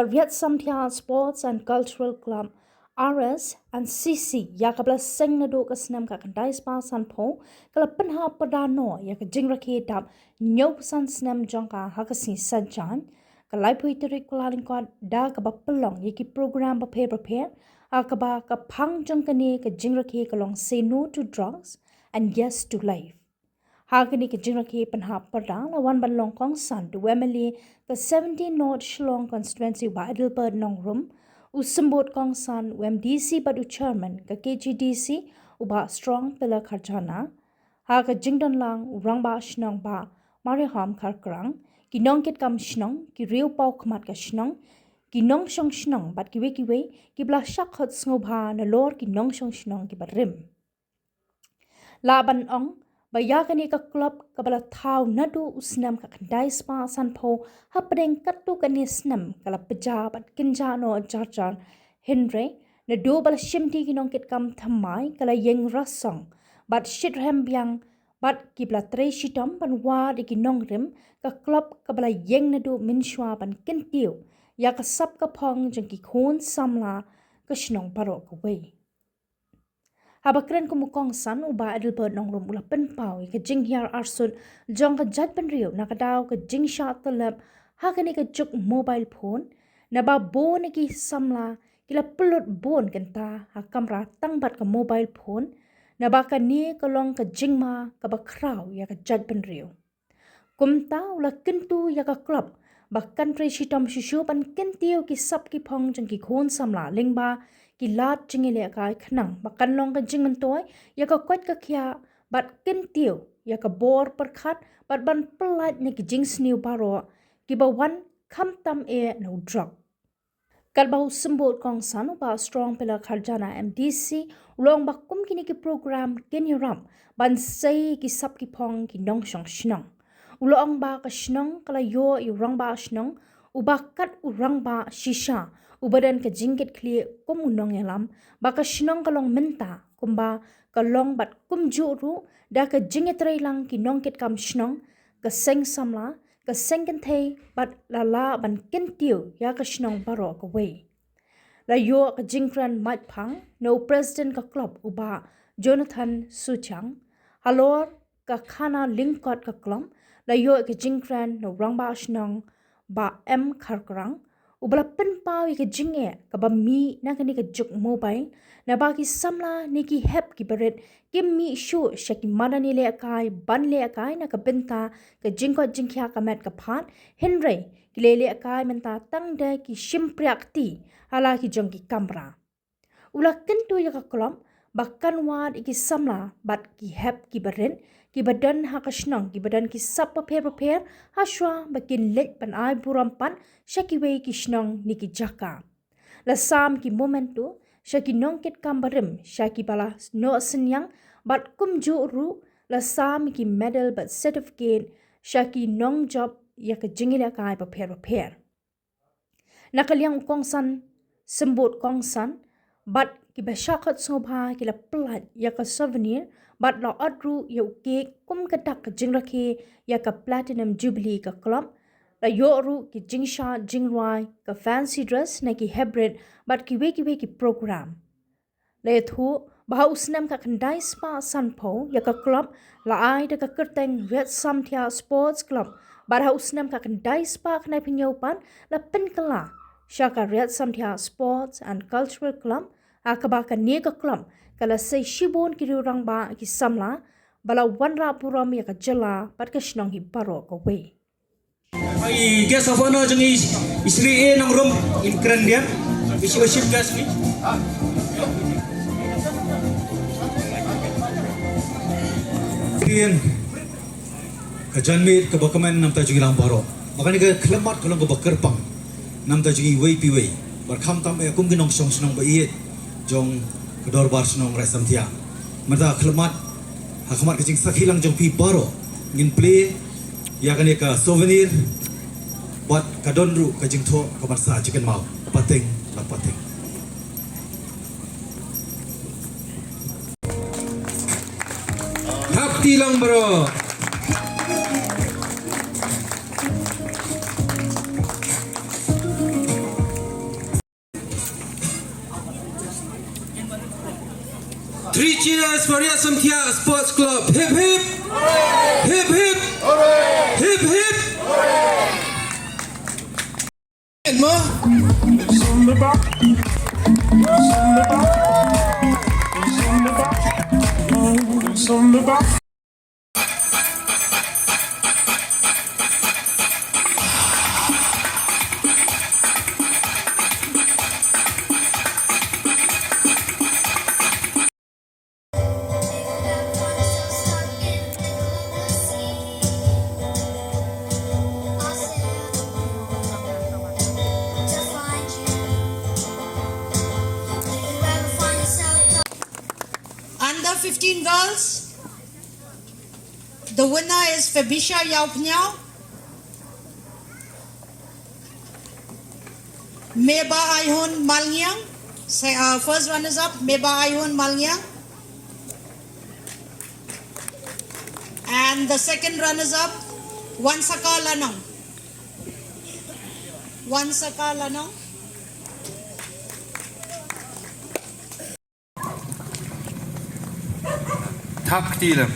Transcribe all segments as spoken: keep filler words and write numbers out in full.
Riat Samthiah Sports and Cultural Club, R S and C C, ïa kaba la seng naduh ka snem ka khyndai spah sanphew, ka la pynhap pyrda noh ïa ka jingrakhe dap hynñiewphew san snem jong ka ha ka sngi Saitjaiñ, ka laiphew tarik Kyllalyngkot, da kaba pynlong ïa ki program bapher bapher, ha kaba ka phang jong kane ka jingrakhe ka long Say No to Drugs and Yes to Life. Ha kane ka jingrakhe pynhap pyrda la wan ban long kongsan da u M L A ka seventeen North Shillong Constituency, Bah Adelbert Nongrum, u symbud kongsan, u M D C bad u chairman ka K G D C, u Bah Strong Pillar Kharjana. Ha ka jingdon lang u Rangbah Shnong Bah Mariam Kharkrang, ki nongkitkam shnong, ki riew paw khmat ka shnong, ki nongshong shnong bad kiwei kiwei kiba la shah khot sngewbha nalor ki nongshong shnong kiba rim. Lah ban ong ba ïa kane ka club kaba la thaw naduh u snem ka khyndai spah sanphew, hapdeng katto katne snem ka la pynjah bad kynjah noh jar jar. Hynrei naduh ba la shimti ki nongkitkam thymmai, ka la ïeng rasong bad shitrhem biang, bad kiba la trei shitom ban wad ïa ki nongrim, ka club kaba la ïeng naduh mynshuwa ban kyntiew ïa ka sap ka phong jong ki khun samla ka shnong baroh kawei. Haba kren kum u kongsan, u Bah Adelbert Nongrum u la pynpaw ïa ka jinghiar arsut jong ka jaitbynriew na ka daw ka jingshah tyllep ha kane ka juk mobile phone, naba bun ki samla ki la pynlut bun kynta ha kamra tang bad ka mobile phone, naba kane ka long ka jingma kaba khraw ïa ka jaitbynriew. Kumta u la kyntu ïa ka club ba kan trei shitom shuh shuh ban kyntiew ki sap ki phong jong ki khun samla lyngba ki lad jingïalehkai, khnang ba kan long ka jingmyntoi ïa ka koit ka khiah bad kyntiew ïa ka bor pyrkhat bad ban pyllait na ki jingsniew baroh kiba wan khamtam eh na u drok. Katba u symbud kongsan, u Bah Strong Pillar Kharjana M D C, u la ong ba kum kine ki program kin ïarap ban sei ki sap ki phong ki nongshong shnong. U la ong ba ka shnong ka la ïoh ïa u rangbah shnong uba kat u rangbah shisha, uba don ka jingkitkhlieh kum u nongïalam, ba ka shnong ka long mynta kumba ka long bad kumjuh ruh da ka jingïatreilang ki nongkitkam shnong, ka seng samla, ka seng kynthei bad la lah ban kyntiew ïa ka shnong baroh kawei. La ïoh ka jingkren maitphang na u president ka club, u Bah Jonathan Suchiang. Halor ka khana lyngkot ka club, la ïoh ka jingkren na u rangbah shnong, Bah M Kharkrang, uba la pynpaw ïa ka jingeh kaba mih na kane ka juk mobile, naba ki samla ne ki hep kiba rit kim mih shuh sha ki madan ïalehkai ban lehkai na ka bynta ka jingkoit jingkhiah ka met ka phad, hynrei ki lehkai mynta tang da ki shympriah kti ha la ki jong ki kamra. U la kyntu ïa ka club ba kan wad ïa ki samla bad ki hep kiba rit kiba don ha ka shnong, kiba don ki sap bapher bapher, hashwa ba kin leit ban ai burom pat sha kiwei ki shnong ne ki jaka. La sam ki memento sha ki nongkitkam barim, sha kiba la noh synñiang, bad kumjuh ruh la sam ki medal bad certificate sha ki nongjop ïa ka jingïalehkai bapher bapher. Na ka liang u kongsan, symbud kongsan bad kiba shah khot sngewbha ki la pyllait ïa ka souvenir bad la ot ruh ïa u cake kum ka dak ka jingrakhe ïa ka Platinum Jubilee ka club. La ïoh ruh ki jingshad jingrwai, ka fancy dress na ki hep rit bad kiwei kiwei ki program. La ïathuh ba ha u snem ka khyndai spah sanphew ïa ka club la ai da ka kyrteng Riat Samthiah Sports Club, bad ha u snem ka khyndai spah khyndaiphew hynñiew pat la pynkylla sha ka Riat Samthiah Sports and Cultural Club, ha kaba kane ka club ka la sei shibun ki riew rangbah ki samla ba la wanrah burom ïa ka jylla bad ka shnong hi baroh kawei. I guest of honor jong i, i Shri A Nongrum, in kren dia. I Shri Chief Guest ni. Tin, ka janmiet kaba kmen namta jong i lang baroh. Ba kane ka khyllipmat ka long kaba kyrpang namta jong iwei pa iwei. Bad khamtam eh kum ki nongshong shnong ba ïeit jong ka dorbar shnong Riat Samthiah. Mynta khyllipmat, ha khmat ka jingsakhi lang jong phi baroh, ngin plie ïa kane ka souvenir, bad ka don ruh ka jingthoh ka ban sa jingkynmaw, pateng la pateng. Hap ti lang baroh. Cheers for Riat Samthiah Sports Club. Hip hip. Hip hip. Hip hip. Under fifteen girls, the winner is Febisha Yaupnyao. Meba Aihun Malngiang, se- uh, first runners up, Meba Aihun Malngiang. And the second runners up, Wansaka Lanong. Wansaka Lanong. Thap kti lem.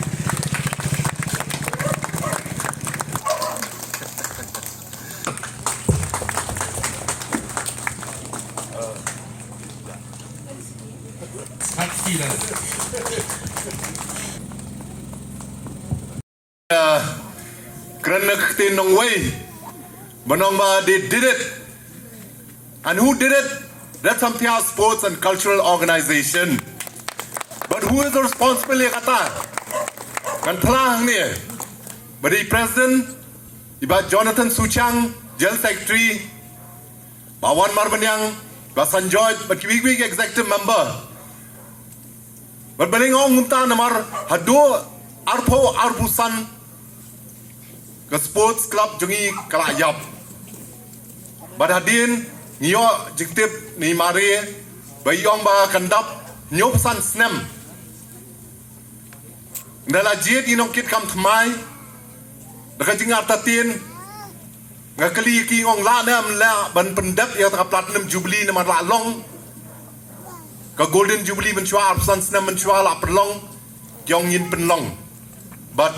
Thap kti lem. Kren na ka ktien nongwei, ba nong ba they did it. And who did it? Riat Samthiah Sports and Cultural Organization. But who is responsible ïa kata? Ngan phla hangne. Ba dei president, i Bah Jonathan Suchang, General Secretary, Bah Wanmar Baniang, Bah Sanjoy, bad kiwei kiwei ki executive member. Bad balei nga ong kumta namar haduh arphew arphew san ka sports club jong ngi ka la ïap. Bad hadien ngi ïoh jingtip na i Mare ba i ong ba kan dap hynñiewphew san snem. Nda la jied i nongkitkam thymmai da ka jingartatien. Nga kylli ki, nga ong lah ne em lah ban pyndep ïa ka platinum jubilee namar la long. Ka golden jubilee mynshuwa, arphew san snem mynshuwa la pynlong. Ki ong ngin pynlong. Bad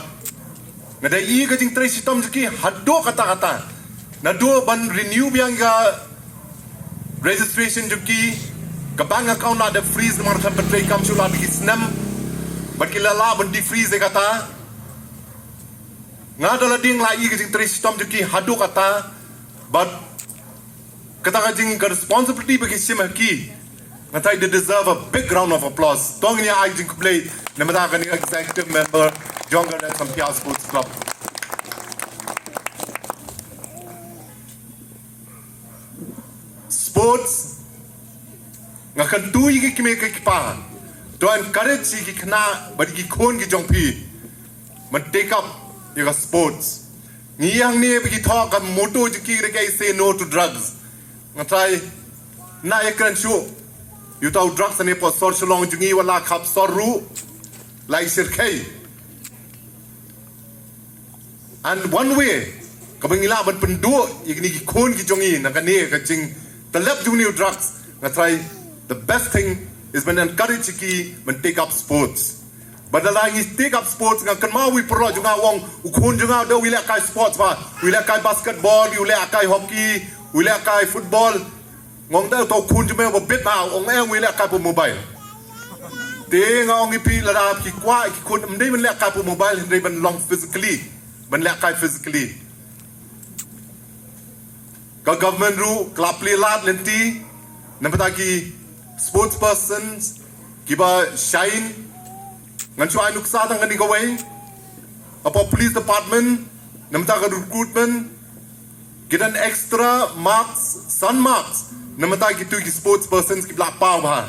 nga dei i ka jingtrei shitom jong ki haduh katta katta. Naduh ban renew biang ka registration jong ki, ka bank account la dep freeze namar ka pyntrei kam shuh la ki snem. Bad ki la lah ban defreeze ïa kata. Nga da la ding la i ka jingtrei shitom jong ki haduh katta. Bad kata ka jing ka responsibility ba ki shim ha ki. Nga tharai they deserve a big round of applause. To ngin ïa ai jingkhublei na bynta kane ka executive member jong ka Riat Samthiah Sports Club. Sports, nga kyntu ïa ki kmie ki kpa, to encourage ïa ki khynnah bad ïa ki khun ki jong phi ban take up ïa ka sports. Ngi ïa hangne ba ki thoh ka motto jong ki ruh ka Say No to Drugs. Nga tharai na ïa kren shuh ïa uta u drugs hangne hapoh sor Shillong jong ngi, wat la khap sor ruh la i shyrkhei. And one way kaba ngi lah ban pynduh ïa kine ki khun ki jong ngi na kane ka jingtyllep jong une u drugs, nga tharai the best thing is ban encourage ïa ki ban take up sports. Bad lada ngi take up sports, nga kynmaw ïa i paralok jong nga u ong, u khun jong nga u dei u lehkai sports ba, u lehkai basketball, u lehkai hockey, u lehkai football. Nga ong, dei uta u khun jong me uba bit ba, u ong, eh, u lehkai hapoh mobile. Te nga ong ïa phi, lada ki kwah ki khun ym dei ban lehkai hapoh mobile, hynrei ban long physically, ban lehkai physically. Ka government ruh ka la plie lad lynti na bynta ki sports persons kiba shine. Ngan shu ai nuksa tang kane kawei. Hapoh police department na bynta ka recruitment ki don extra marks, san marks na bynta kito ki sports persons kiba la paw bha.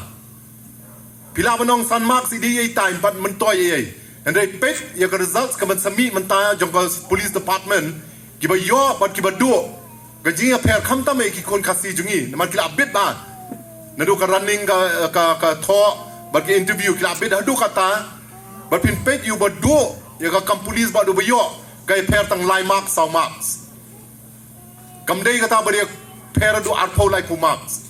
Phi lah ban ong san marks i dei ei ei, em pat myntoi ei ei. Hynrei peit ïa ka results ka ban sa mih mynta jong ka police department, kiba ïoh bad kiba duh, ka jingïapher khamtam ïa ki khun Khasi jong ngi, namar ki la bit bha. Naduh ka running, ka, ka, ka thoh bad ka interview ki la bit haduh katta. Bad phin peit ïa uba duh ïa ka kam police bad uba ïoh, ka ïapher tang lai marks, saw marks. Kam dei kata ba dei pher haduh arphew laiphew marks.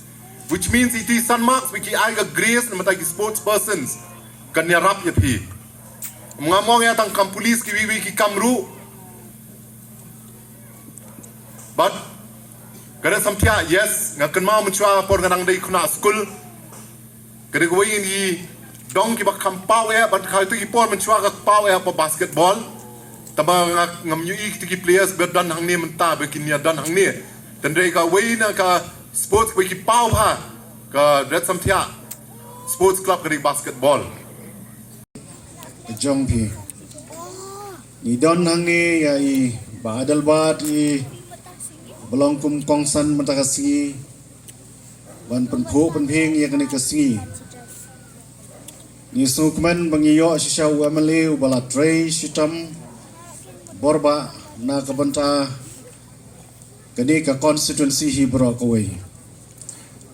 Which means iti san marks ba ki ai ka grace na bynta ki sports persons. kan ïarap ïa phi. Ngam ong ïa tang kam police, kiwei kiwei ki kam ruh. But ka dei samthiah, yes, nga kynmaw mynshuwa por nga dang dei khynnah skul. Ka dei kawei ngi dong kiba kham paw eh, bad ka tu ki por mynshuwa ka paw eh hapoh basketball. Tangba nga ngam ïohi kita ki players ba don hangne mynta ba kin ïa don hangne. Tang dei kawei na ka sports ba ki paw ha ka Red Samthiah Sports Club ka dei basketball. Jong phi. Ngi don hangne ïa i Bah Adelbert, i ba long kum kongsan mynta ka sngi ban pynphuh pynphieng ïa kane ka sngi. Ngi sngewkmen ba ngi ïoh shisha u M L A uba la trei shitom bor ba na ka bynta kane ka constituency hi baroh kawei.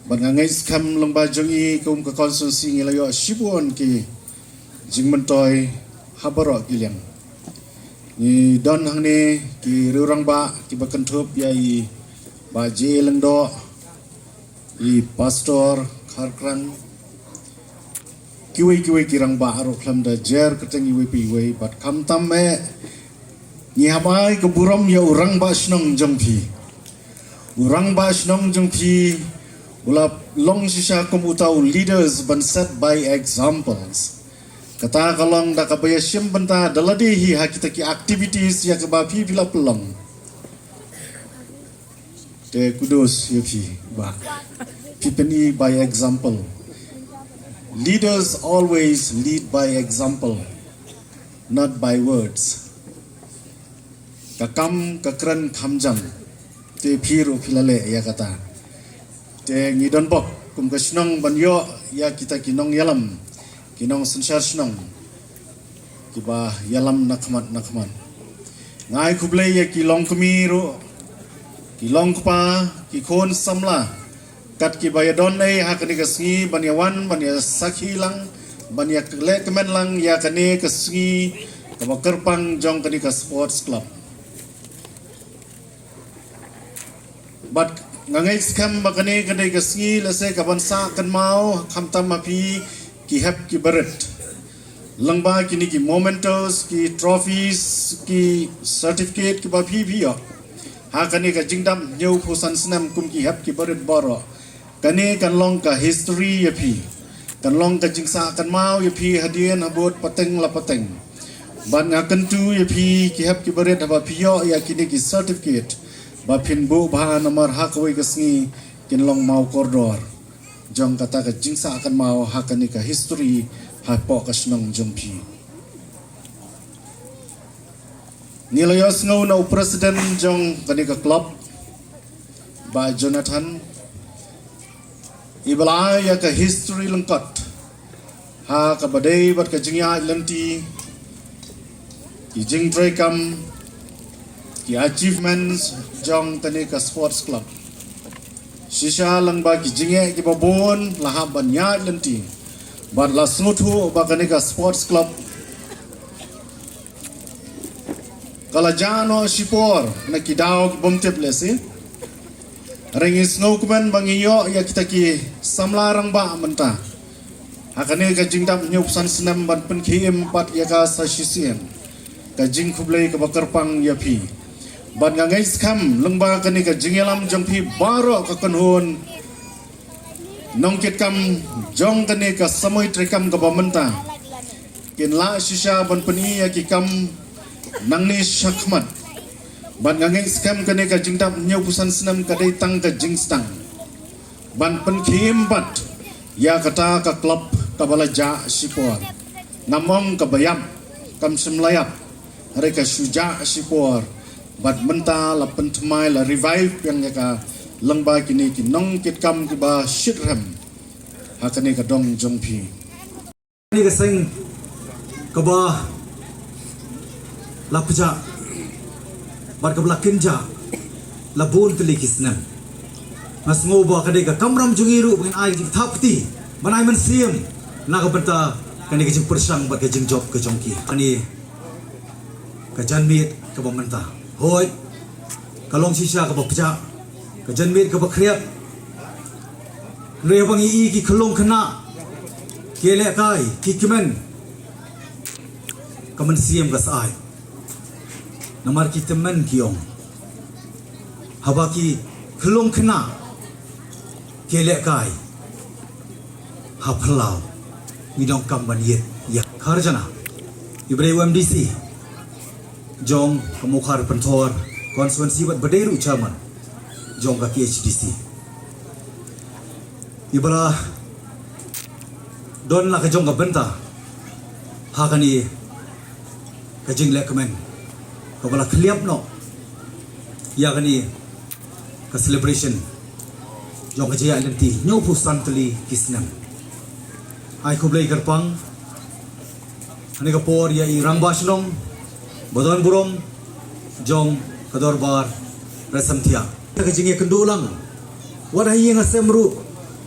Bad nga ngeit skhem lyngba jong i kum ka constituency ngi la ïoh shibun ki jingmyntoi ha baroh ki liang. Ngi don hangne ki riew rangbah kiba kynthup ïa i Bah J A Lyngdoh, i Pastor Kharkrang, kiwei kiwei ki rangbah ruh khlem da jer kyrteng iwei pa iwei, bad khamtam eh ngi hap ai ka burom ïa u rangbah shnong jong phi. U rangbah shnong jong phi u la long shisha kum uta u leaders ban set by examples. Kata ka long da kaba ïa shim bynta da lade hi ha kita ki activities ïa kaba phi phi la pynlong. Te kudos ïa phi ba phi pyni by example. Leaders always lead by example, not by words. Ka kam ka kren kham jam. Te phi ruh phi la leh ïa kata. Te ngi don bok kum ka shnong ban ïoh ïa kita ki nongïalam, ki nongsynshar shnong kiba ïalam na khmat na khmat. Nga ai khublei ïa ki longkmie ruh, ki longkpa, ki khun samla, kat kiba ïadon ei ha kane ka sngi ban ïawan ban ïasakhi lang, ban ïaleh kmen lang ïa kane ka sngi kaba kyrpang jong kane ka sports club. Bad nga ngeit skhem ba kane ka dei ka sngi lehse kaban sah kynmaw khamtam ha phi ki hep kiba rit. Lyngba kine ki mementos, ki trophies, ki certificate kiba phi phi ïoh ha kane ka jingdap hynñiewphew san snem kum ki hep kiba rit baroh. Kane kan long ka history ïa phi. Kan long ka jingsah kynmaw ïa phi hadien habud pateng la pateng. Bad nga kyntu ïa phi ki hep kiba rit haba phi ïoh ïa kine ki certificate ba phin buh bha namar ha kawei ka sngi kin long mawkordor jong kata ka jingsah kynmaw ha kane ka history hapoh ka shnong jong phi. Ngi la ïohsngew na u president jong kane ka club, Bah Jonathan, iba la ai ïa ka history lyngkot ha kaba dei bad ka jingïaid lynti, ki jingtrei kam, ki achievements jong kane ka sports club. Shisha lyngba ki jingeh kiba bun la hap ban ïaid lynti bad la sngewthuh ba kane ka sports club ka la jah noh shipor na ki daw ki bym tip lehse. Hynrei ngi sngewkmen ba ngi ïoh ïa kita ki samla rangbah mynta ha kane ka jingdap hynñiewphew san snem ban pynkhie im pat ïa ka sa shisien. Ka jingkhublei kaba kyrpang ïa phi. Bad nga ngeit skhem lyngba kane ka jingïalam jong phi baroh ka kynhun nongkitkam jong kane ka samoi treikam kaba mynta kin lah shisha ban pyni ïa ki kam nangne shakhmat. Bad nga ngeit skhem kane ka jingdap hynñiewphew san snem ka dei tang ka jingstad ban pynkhie im pat ïa kata ka club kaba la jah shipor. Ngam ong kaba ïap, kam shym la ïap, hynrei ka shu jah shipor. Bad mynta la pynthymmai, la revive biang ïa ka lyngba kine ki nongkitkam kiba shitrhem ha kane ka dong jong phi. Kane ka seng kaba la pjah bad kaba la kynjah la bun tylli ki snem. Nga sngew ba ka dei ka kamram jong ngi ruh ba ngin ai ka jingthap kti ban ai mynsiem na ka bynta kane ka jingpyrshang bad ka jingjop ka jong ki. Kane ka janmiet kaba mynta, hooid, ka long shisha kaba pjah, ka janmiet kaba khriat. Hynrei haba ngi i ki khyllung khynnah, ki lehkai, ki kmen, Ka mynsiem ka sah ai. Namar ki tymmen ki ong, haba ki khyllung khynnah ki lehkai ha phyllaw, ngi donkam ban ïit ïa ka kharjana. I ba dei u M D C jong ka Mawkhar Pynthor constituency bad ba dei ruh chairman jong ka K H D C, i ba la don la ka jong ka bynta ha kane ka jinglehkmen kaba la khliap noh ïa kane ka celebration jong ka jingïaid lynti hynñiewphew san tylli ki snem. Ai khublei kyrpang ha kane ka por ïa i Rangbah Shnong ba don burom jong ka Dorbar Raisamthiah. Ka jingïakynduh lang, wat ha ïing ha sem ruh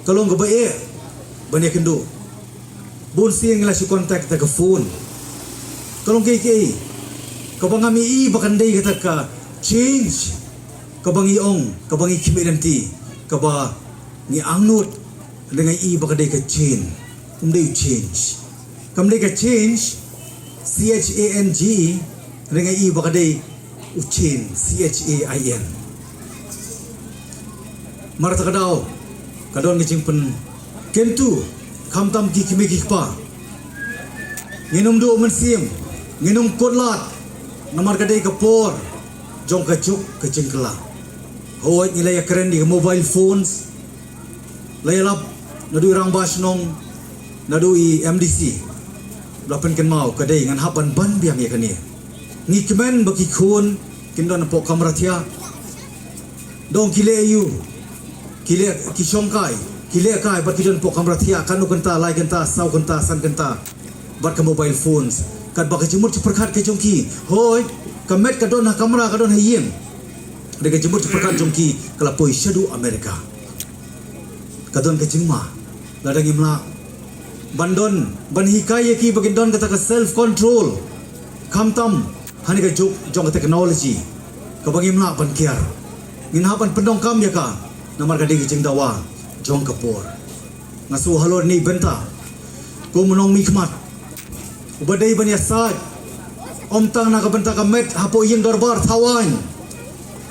ka long kaba eh ban ïakynduh. Bun sien ngi la shu contact da ka phone. Ka long kiei kiei kaba ngam ïohi ba kan dei kata ka change kaba ngi ong, kaba ngi khmih lynti, kaba ngi angnud. Hynrei nga ïohi ba ka dei ka chain, um dei u change. Kam dei ka change, C H A N G E, hynrei nga ïohi ba ka dei u chain, C H A I N. Mar ta ka daw ka don ka jingpynkyntu, khamtam ki kmie ki kpa. Ngin ym duh mynsiem, ngin ym kut lad, namar ka dei ka por jong ka juk ka jingkylla. Hooid, ngi la ïakren ïa ka mobile phones, la ïalap naduh i Rangbah Shnong, naduh i M D C. Ba la pynkynmaw, ka dei ngan hap ban ban biang ïa kane. Ngi kmen ba ki khun kin don hapoh kamra thiah. Dong ki leh aïu, ki leh, ki shongkai, ki lehkai bad ki don hapoh kamra thiah, katno kynta, lai kynta, saw kynta, san kynta bad ka mobile phones. Katba ka jingmut jingpyrkhat ka jong ki, hooid, ka met ka don ha kamra, ka don ha ïing, hynrei ka jingmut jingpyrkhat jong ki ka la poi shaduh America. Ka don ka jingma, lada ngim lah ban don, ban hikai ïa ki ba kin don kata ka self control, khamtam ha kane ka juk jong ka technology, kaba ngim lah ban kiar. Ngin hap ban pyndonkam ïa ka, namar ka dei ka jingdawa jong ka por. Nga sngew halor kane ka bynta, kum u nongmihkhmat uba dei ban ïasaid, ym tang na ka bynta ka met hapoh ïing dorbar thaw aiñ,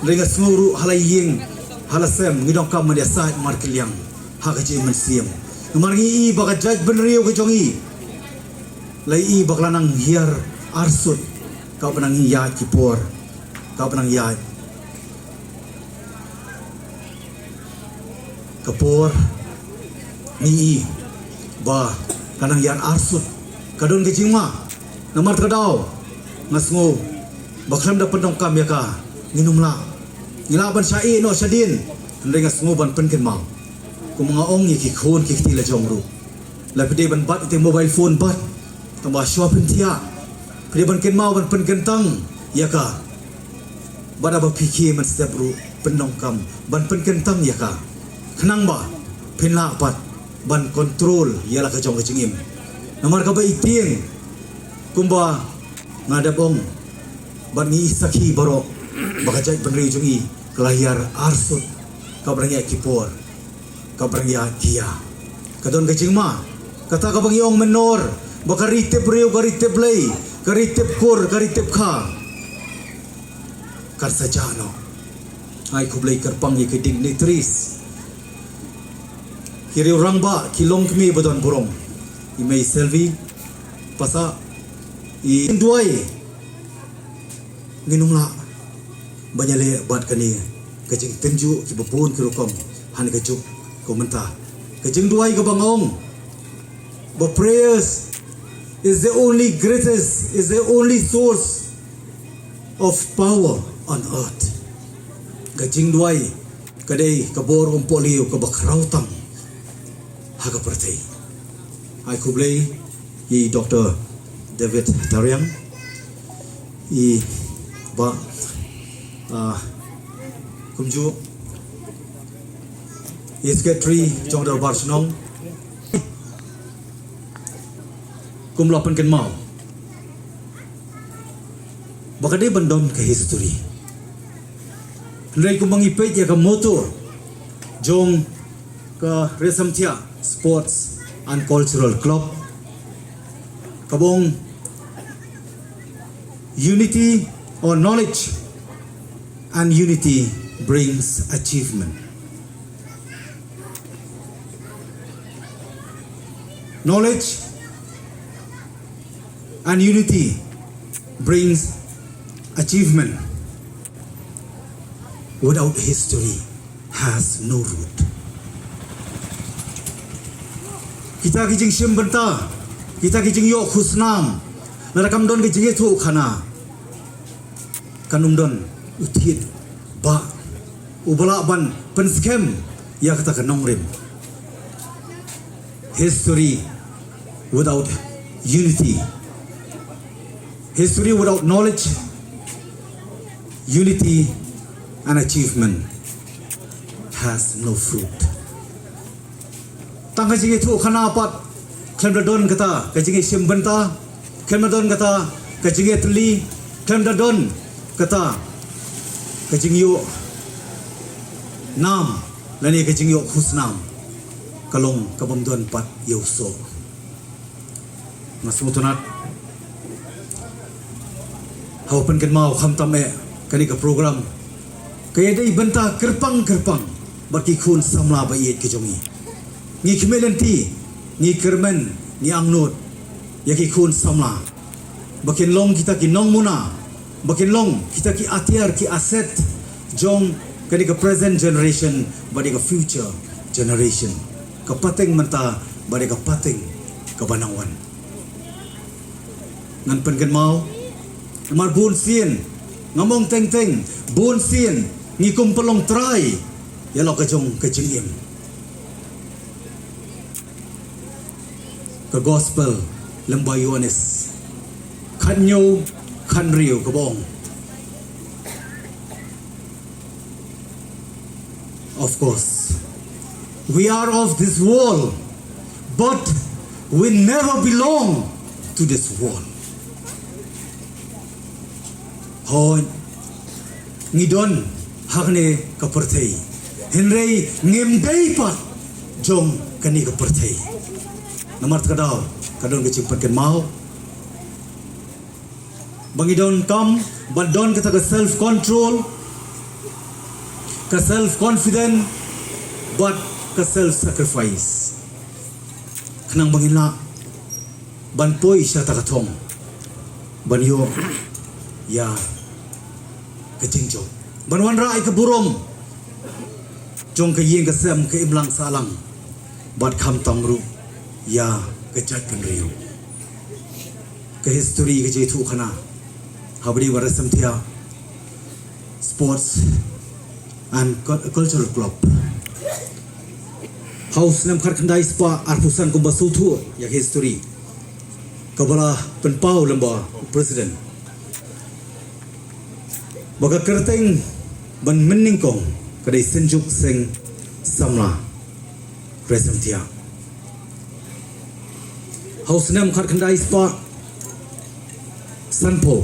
hynrei nga sngew ruh ha la ïing ha la sem ngi donkam ban ïasaid markylliang ha ka jingmynsiem. Namar ngi i ba ka jaitbynriew ka jong ngi, la i ba ka la nang hiar arsut, kaba nang ïaid ki por, kaba nang ïaid ka por, ngi i ba ka nang ïaid arsut. Ka don ka jingma, namar kata ka daw nga sngew ba khlem da pyndonkam ïa ka, ngin ym lah. Ngi lah ban shah ïeh noh shadien, hynrei nga sngew ban pynkynmaw, kum nga ong ïa ki khun ki kti la jong ruh, la phi dei ban bat ïa ka mobile phone, bat, tangba shuwa phin thiah, phi dei ban kynmaw ban pynkyntang ïa ka. Bad haba phi khie mynstep ruh pyndonkam ban pynkyntang ïa ka, khnang ba phin lah pat ban control ïa la ka jong ka jingim. Namar kaba ïa tieng, kumba nga dep ong bad ngi i sakhi baroh, ba ka jaitbynriew jong ngi ka la hiar arsut, kaba nang ïaid ki por, kaba nang ïaid ki ïa. Ka don ka jingma, kata kaba ngi ong mynnor, ba ka ri tip briew, ka ri tip Blei, ka ri tip kur, ka ri tip kha, kan sa jah noh. Ai khublei kyrpang ïa ki dignitaries, ki riew rangbah, ki longkmie ba don burom, i Mei Selvi Passah, i duwai, ngin ym lah ban ïaleh bad kane ka jingtynjuh kiba bun ki rukom ha kane ka juk ka mynta. Ka jingduwai kaba nga ong ba prayers is the only greatest, is the only source of power on earth. Ka jingduwai ka dei ka bor umpohliew kaba khraw tam ha ka pyrthei. Ai khublei ïa i Doctor David Tariang, i Bah, ah, kumjuh i Secretary jong Dorbar Shnong, kum la pynkynmaw ba ka dei ban don ka history. Hynrei kumba ngi peit ïa ka motto jong ka Raisamthiah Sports and Cultural Club, kaba ong Unity or knowledge and unity brings achievement. Knowledge and unity brings achievement. Without history has no root. Kita ki jingshim bynta, kita ki jingïoh khusnam, lada kam don ki jingïathuh khana, kan ym don u thied ba u ba lah ban pynskhem ïa kata ka nongrim. History without unity, history without knowledge, unity and achievement has no fruit. Tang ka jingïathuh khana pat khlem da don kata ka jingïashim bynta, khlem da don kata ka jingïatylli, khlem da don kata ka jingïoh nam lane ka jingïoh khusnam, ka long ka bym don pat ïa u soh. Nga sngewtynnat haba pynkynmaw khamtam eh kane ka program ka ïadei bynta kyrpang kyrpang bad ki khun samla ba ïeit ki jong ngi. Ngi khmih lynti, ngi kyrmen, ngi angnud ïa ki khun samla ba kin long kita ki nongmuna, ba kin long kita ki atiar, ki asset jong kane ka present generation bad ïa ka future generation, ka pateng mynta bad ïa ka pateng kaba nang wan. Ngan pynkynmaw namar bun sien, ngam ong teng teng, bun sien ngi kum pynlong trai ïa la ka jong ka jingim. Ka gospel lyngba u Ïoannis khathynñiew, khathynriew kaba ong, of course, we are of this world, but we never belong to this world. Hooid, ngi don ha kane ka pyrthei, hynrei ngim dei pat jong kane ka pyrthei. Namar kata ka daw ka don ka jingpynkynmaw ba ngi donkam ban don kata ka self control, ka self confidence bad ka self sacrifice, khnang ba ngin lah ban poi sha kata ka thong ban ïoh ïa ka jingjop, ban wanrah ïa ka burom jong ka ïing ka sem, ka imlang sahlang bad khamtam ruh ïa ka jaitbynriew. Ka history ka jingïathuh khana haba ïadei bad Raisamthiah Sports and Cul- Cultural Club. Ha u snem khatkhyndai spah arphew san, kumba sngewthuh ïa ka history kaba la pynpaw lyngba u president, ba ka kyrteng ban mynnyngkong ka dei Synjuk Seng Samla Raisamthiah. Ha u snem khatkhyndai spah sanphew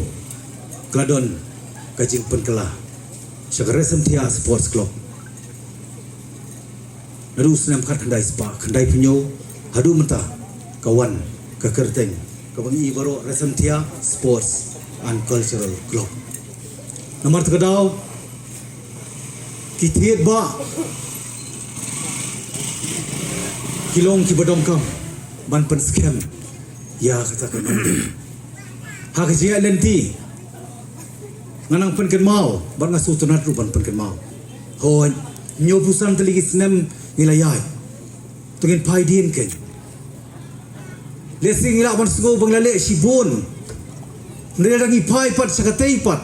ka la don ka jingpynkylla sha ka Raisamthiah Sports Club. Naduh u snem khatkhyndai spah khyndaiphew hynñiew haduh mynta ka wan ka kyrteng kaba ngi i baroh Raisamthiah Sports and Cultural Club. Namar kata ka daw ki thied ba ki long kiba donkam ban pynskhem ïa kata ka nongrim. Ha ka jingïaid lynti nga nang pynkynmaw bad nga sngewtynnat ruh ban pynkynmaw. Hooid, hynñiewphew san tylli ki snem ngi la ïaid. To ngin phai dien kein. Lehse ngi lah ban sngew ba ngi la leh shibun, hynrei lada ngi phai pat sha katei pat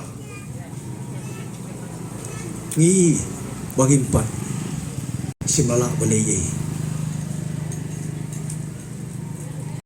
ngi i ba ngim pat shym la lah ban leh ei ei.